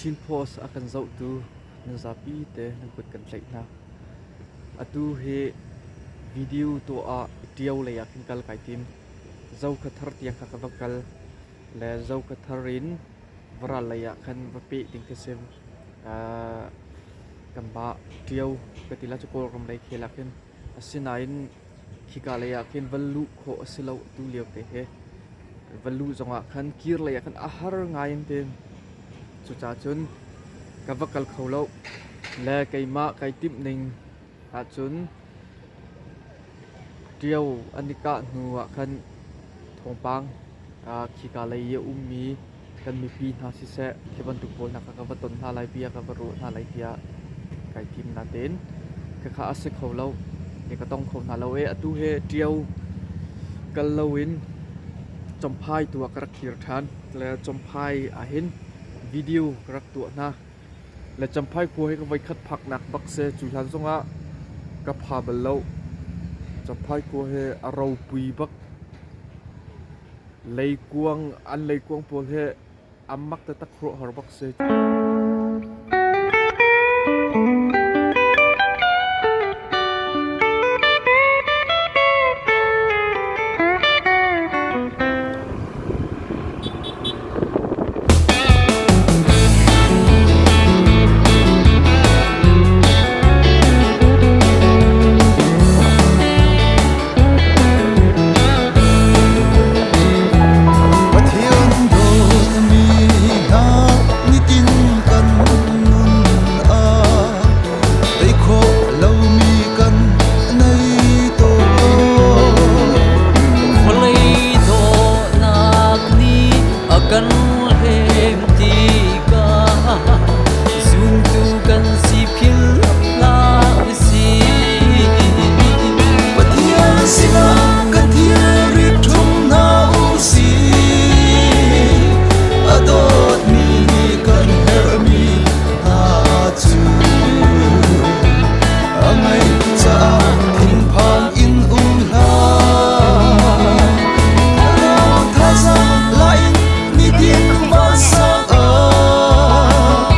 Chin Post a kan zohtu nan zapi te nan kut kan tlaih hna. Atu hi video tuah ah Ṭio lei ah khin kal kai tim. Zokhathar tiang kha ka va kal le Zokhathar in Varal lei ah khan va peh ding khi si. Kanmah Ṭio ka ti lai cu Kawlram lei khel ah khin. Asinain khika lei ah khin va luh khawh a si lo atu lio te hi. Va luh zongah khan kir lei ah khan a har ngai an ti. Cucaah cun ka va kal kho lo. Le keimah kai timh ning ahcun Ṭio an i kah hnu ah khan thawngpang khika lei i a ummi kan mipi hna siseh khi bantuk pawl hna kha ka va ton hna lai, bia ka va ruah hna lai tiah kai tim. Natein khakha a si kho lo. Ka tong kho hna lo i atu hi Ṭio kal loin Champhai tu ah ka rak kir ṭhan. Le Champhai ahhin video ka rak tuah hna. Le Champhai khua hi ka voikhat phaknak bak si. Cu hlan zongah ka pha bal lo. Champhai khua hi a ropui bak. Leikuang, an leikuang pawl hi a mak taktak khuaruahhar bak si. Pathian dawtmi hna nitin kan nun ah tei khawh lomi kan nei tawn. Vawlei dawhnak nih a kan hlem tikah zumtu kan si philh hlah usih. Pathian sinah kan thilri ṭhum hna u sih. A dawtmi nih kan herhmi hna cu a ngaih caah thinphang in um hlah. Thlarau thazaang la in nitin vansang ah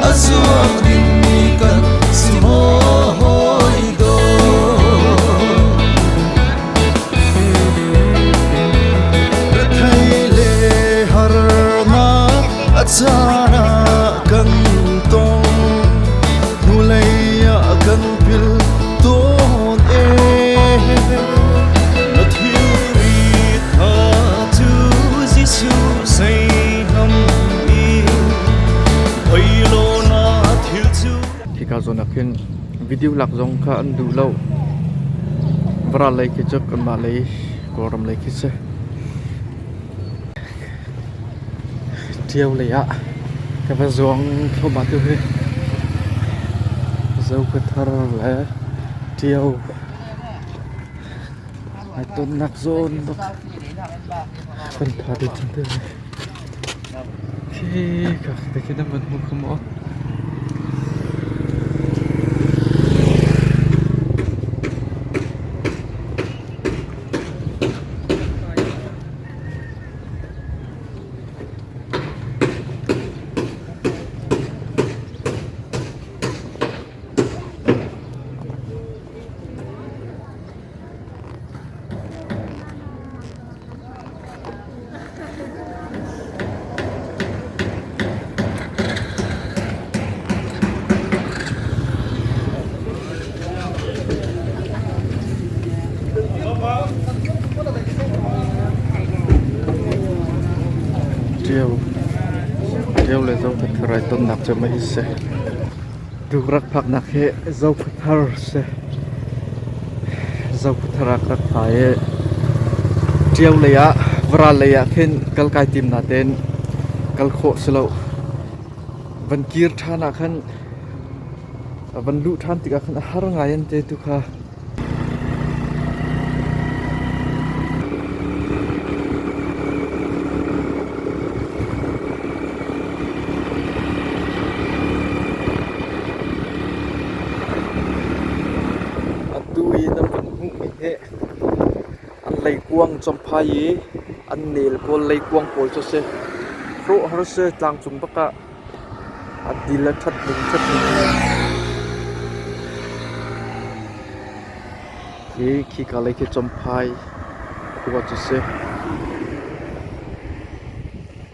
a zuang dingmi kan si maw hawi dawt. Rethei le harnak a caan ah kan tong. Hnulei ah kan pil tawn ee. Na thilri tha cu Jesuh seihnam in thei law na thil cu. Hika zawn ah khin video lak zong kha an duh lo. Varal lei khi cu kanmah lei Kawlram lei khi si. Ṭio lei ah ka va zuang thluahmah tu hi Zokhuathar le Ṭio ai tonnak zawn bak kan pha dih cang te hi. Khi ka te khi nan van hmu kho maw? Ṭio Ṭio le Zophei ai tonnak cu mah hi si. Tuk rak phaknak hi Zophathar si. Zophathar ah ka rak pha i Ṭio lei ah Varal lei ah khin kal kai tim natein kal khawh si lo. Van kir ṭhan ah khan van luh ṭhan tikah khan a har ngai an te tu kha. Atu i nan van hmuhmi hi an leikuang Champhai i an nel pawl leikuang pawl cu a si. Hrawh har si tlangcung bak ah. A dil a ṭhat ning ṭhat ning hi. Khi khika lei khi Champhai khua cu si.